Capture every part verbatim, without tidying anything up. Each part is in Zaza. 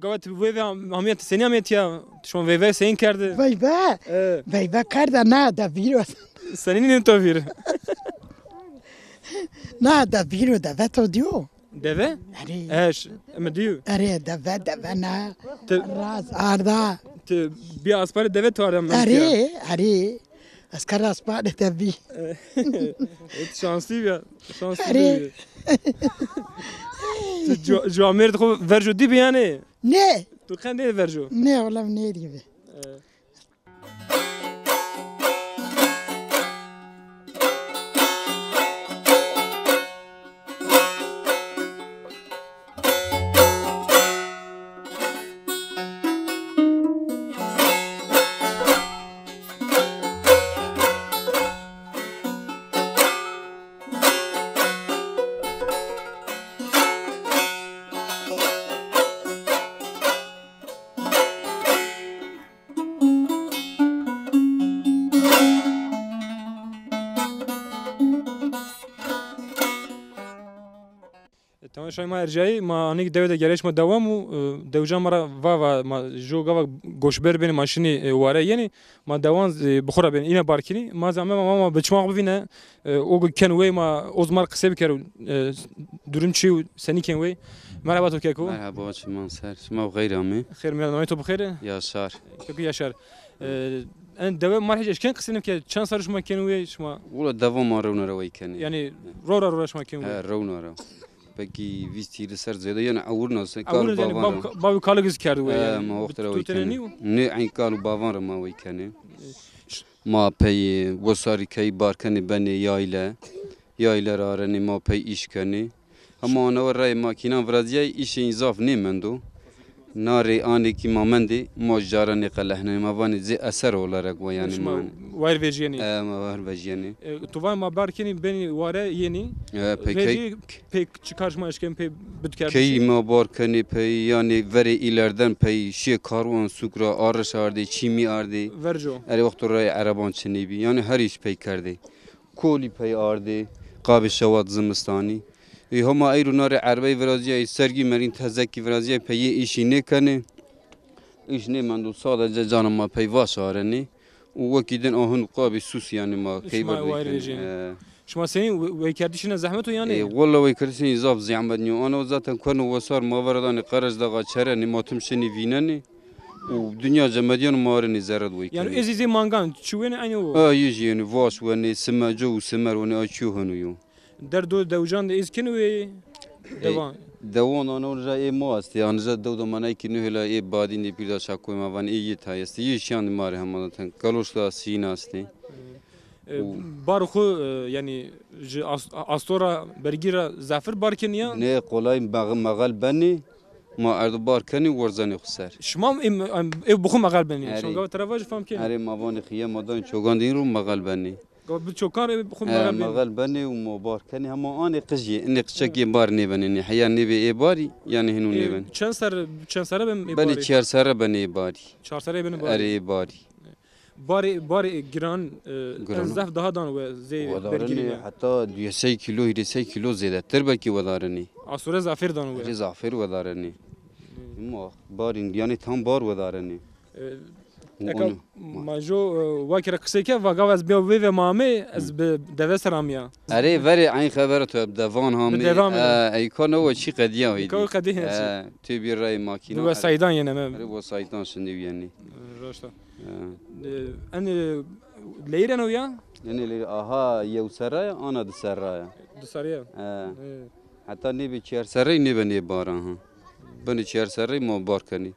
Gava ti veyve am-, amîya ti senî amîya tiya? Ti şima veyve senî kerde? Veyve? E. Veyve kerda na de vîr o. Senî nîne to vîr? Na de vîr o, deve to dîyo? Deve? Erê. Eş, eme dîyo. Erê, deve, deve na. Ti raz arda. Ti bî asparê deve to arda. Erê, erê. Ez kar asparê de bî. E, ti şanslî bîya. Şanslî bîya. Ti cu-, cuamêrdê xo verco dî bî yanî? Nê. Tu qe nêdî verco? Nê, wela nêdî bî. E. E, temaşayê ma erjayî, ma anîk dewe de gereyîş ma dewam û, e, dewcan ma ra va va, ma jo gava goşber benî, ma şinî, e, ware yenî, ma dewan, e, bi xo ra benî, îne bar kenî. Ma zî ame ma, ma, ma bi çimaq bivîne, e, o ken wey ma, o zî ma ra qisey bikero, e, durum çi yo, senî ken wey. Merheba to keko. Merheba, çiman ser. Şima bi xeyr amê. Xeyr mîyan, namê to bi xeyr? Yaşar. Keko Yaşar. E, en dewe ma hîç eşken qisey nêbikê, çend serrî şima kenî wey şima? Wela dewa ma rewna ra wey kenî. Yanî ro ra ro ra şima kenî wey? He, rewna ra. Pekî vîst hîrê serr zêde, yanî ewir nase, kal û bavan ra. Bav-, bav û kalig zî kerdî wey, e, yanî ma wext ra wey kenî. Nê, eyn kal û bavan ra ma wey kenî. Ma pey wesarî key bar kenê benê yayle. Yayle ra arenê ma pey îş kenê. Hema ana we reyê makînan virazîyay, îşê în zaf nêmendo. Na rê anê kî ma mendê, ma caranê qelehnenê, ma vanê zê eser olarak wa yanî. Şima ma wayir vejîyenê? E, ma wayir vejîyenê. E, tu vanê ma bar kenî benî ware yenî. E, pey key. Vejî pey çi kar şima eşkenê pey bid kerdişî? Keyî ma bar kenê pey, yanî verê îlerden pey şiyê karwan sûk ra, ariş ardê, çîmî ardê. Verco. Erê wexto reyê ereban çinê bî. Yanî her îş pey kerdê. Kolî pey ardê, qabê şewat zimistanî. Ê, hema eyro na rê erbey virazîyay, sergî merîn tezekî virazîyay, pey yê îşî nêkenê. Îş nêmendo, sadece cana ma pey vaş arenê. Û wekî din ahin û qabê sûs yanî ma key ber wayir vejîyenê. E. Şima senî we-, weykerdişî ne zehmet o yanî? E, wella weykerdişî zaf zehmet nîyo. Ana zaten kueno wesar ma vera danê qerec daxa çerenê, ma tim şinî vînenê. Û dinya cemedîyan ma arenê zerre de weykenê. Yanî ezî zê mangan çi wenê eynî o? A, yê jî yenê, vaş wenê, simeco û simer wenê, a çîyo heno yo. Derdo dewcan de ez kenî wê dewan. Dewan ana onca ê ma estê, anca dew de manay kî nihêla ê badîn de pîr da şakoy ma vanê ê yê tay estê. Yê şîyan de ma rê hema zaten. Kaloş da sîn estê. E, û bar xwu, e, yanî ji as-, astora bergî ra zafir bar kenî ya? Nê, qolay mex-, mexel benê. Ma erdo bar kenî, werzenê xwu ser. Şima em, em, ew bi xwu mexel benî. Erê. Şima gava tera vajî fam kenî. Erê, ma vanê xiye ma danê çogan de în ro mexel benê. Gava bi çokan rê bi xwu mexel benî. E, mexel benê û ma bar kenî. Hema anê qijî, inê qiçekî bar nêbenê. Nê heya nêbê ê barî, yanî hino nêbenê. E, çend ser, çend serre benê ê barî? Benê çar serre benê ê barî. Çar serre benê barî. Erê, ê barî. Barê, barê giran, e, en zaf daha dan we zê bergîrî ne. Heta duyê sey kîlo, hîrê sey kîlo zêdetir belkî wedarenê. Asore zafêr dan we. Erê zafêr wedarenê. Hmm. Ma barîn, yanî tam bar wedarenê. E, eka ma jo, e, wakî ra qisey ke, va gava ez bîya veyve ma amê, ez bi deve ser amîya. Erê, verê eyn xebera to, bi devan ha amê. Bi devan amê. E, eyka no we çî qedîya hêdî. Eyka qedîya hêdî. E, tê bî rey makîna. Bi wesayîdan yenê me. Erê, wesayîdan şinî yenê. E, raşt a. E. E, enê leyîr eno ya? Enê leyîr, aha, yew serra ya, ana di serra ya. Di serra ya? E. E. Heta nêbê çiyar serrey nêbenê bar a ha. Benê çiyar serrey ma bar kenê.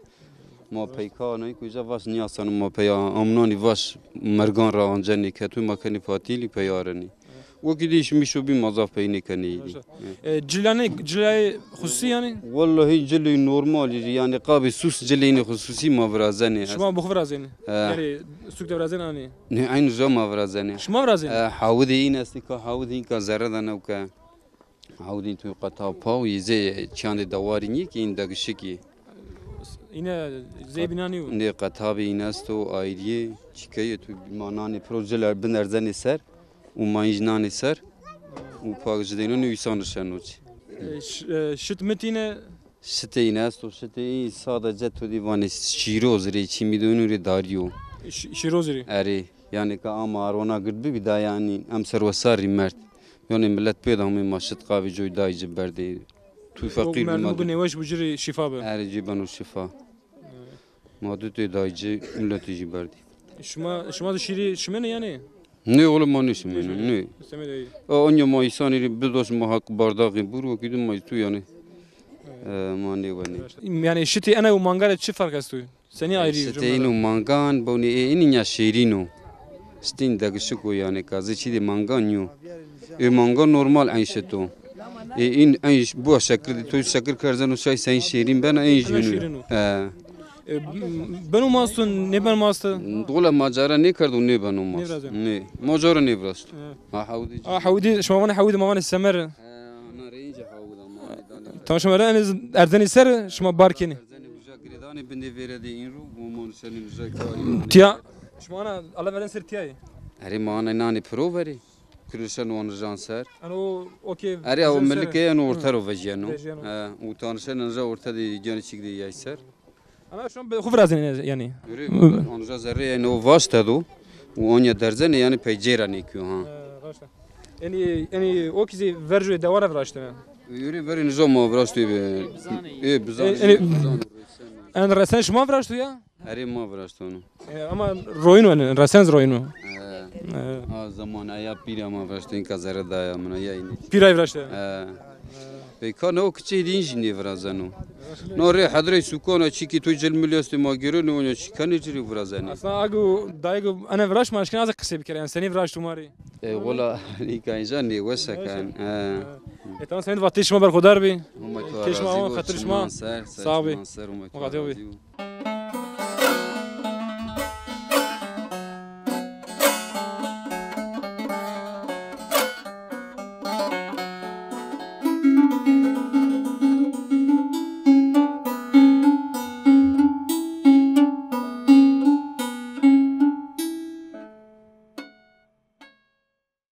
Ma peyka anayî ku îca vaş nîyasano, ma peya amnanî vaş mergan ra ancenê, ketû ma kenê patîlî pey arenê. Wekî dî îş mişo bî ma zaf pey nêkenê îdî. E, cilanê, cilayê xusûsî yanî? Wellahî cilî normalî rî, yanî qabê sûs cilênê xusûsî ma virazenê. Şima bi xwu virazenê? E. Yanî sûk de virazenê anî? Nê, eyn uca ma virazenê. Şima virazenê? E, hawidê în estê ka, hawidê în ka zerre de new ke. Hawidê în tu qetab paw yê zê çiyandê dewarî nîyê ki în degişik yê. Îne zê bînanî yo? Nê, qetabê în esto, ayrî yê, çîkeyê tu ma nanê piro cil er-, binerzenê ser û ma în jî nanê ser û pak ji dênonê û îsan rişeno çi. E, ş-, e, şit mit îne Şitê îne esto, şitê î sadece to dî vanê şîroz rê, çîmî de ûnû rê darî yo. Şî-, şîroz rê? Erê, yanî ka ama arwana gird bibî da yanî emser wesar rî merd. Yanî milet pê de hamê ma şit qavê coy dayî ci berdê. Tu feqîr bî ma. Merdimû nêweş bû ci rê şîfa bi. Erê ci beno şîfa. Ma dutê dayî ci, miletê jî berdî. Şima, şima de şîrî şimenê yanî? Nê oğlum ma nêşimênê, nê. Semedê. A, anya ma îsanî rê bidaş ma haq bardağê bûr, wekî dû ma tu yanî. E, ma nêwenê. Yanî şitê ene û mangare çi ferq esto? Senî ayrî? Şitê îno mangan, bonî ê înî ya şêrîn o. Şitê înî degişik o yanî ka, zê çî de mangan nîyo. Ê mangan normal eyn şit o. Ê în eyn ş-, bu şekir de, to şekir kerzeno şay sen şêrîn bena eyn jî hînû. Şêrîn o. E. E, beno masto, nêben masto? Dola ma cara nêkerdo, nêbeno masto. Nêvirazen. Nê. Ma cara nêviraşt. E. Ha hewdî. Ha hewdî, şima vanê hewdî, ma vanê semer. E, na rê înce hewdî ma. Tamam, şima ra en erzenê ser, şima bar kenê. Erzenê uca girêdanê bindê vêre de în ro, mo mon şenê uca karî. Tiya, şima ana ala verden ser tiyayê. Erê ma ana nanê piro verê. Kuruşen wan jan ser. Ano, okey. Erê o milikê en orta ro vejiyeno. Vejiyeno. E, u tanışen en orta de gene çik de yay ser. Ana şima bi xu virazenê yanî. Yürü, onca zerre yanî o vaşta do. U onya derzenê yanî peycêra nêkiyo ha. E, raşta. Enî, enî o kî zî verjoyê dewana viraştene. Yürü, verê nizo ma viraştê bi. E, bizanê. Enî, en resen şima viraşto ya? Erê ma viraştono. E, ama royno, en resen zî royno. E. E. Ha zaman eya pîra ma viraştê, înka zerre daya mina ya înî. Pîra viraştê. E. Peyka no kiçey dîn jî nêvirazeno. No rê hedrey sukana çîkî to cil milî estê ma gêreno, onya çîkanê ci rê virazenê. Aslında agu daygu ene viraş ma eşkena az qisey bikerê. Yanî senî viraşto ma rê? E, wela nîka înca nêweş eken. E. E, tamam, semedê vatê şima berxudar bî. Homa tu razî bo, qetir şima. Çiman ser, ser. Sağ bî. Çiman ser, homa tu razî bo.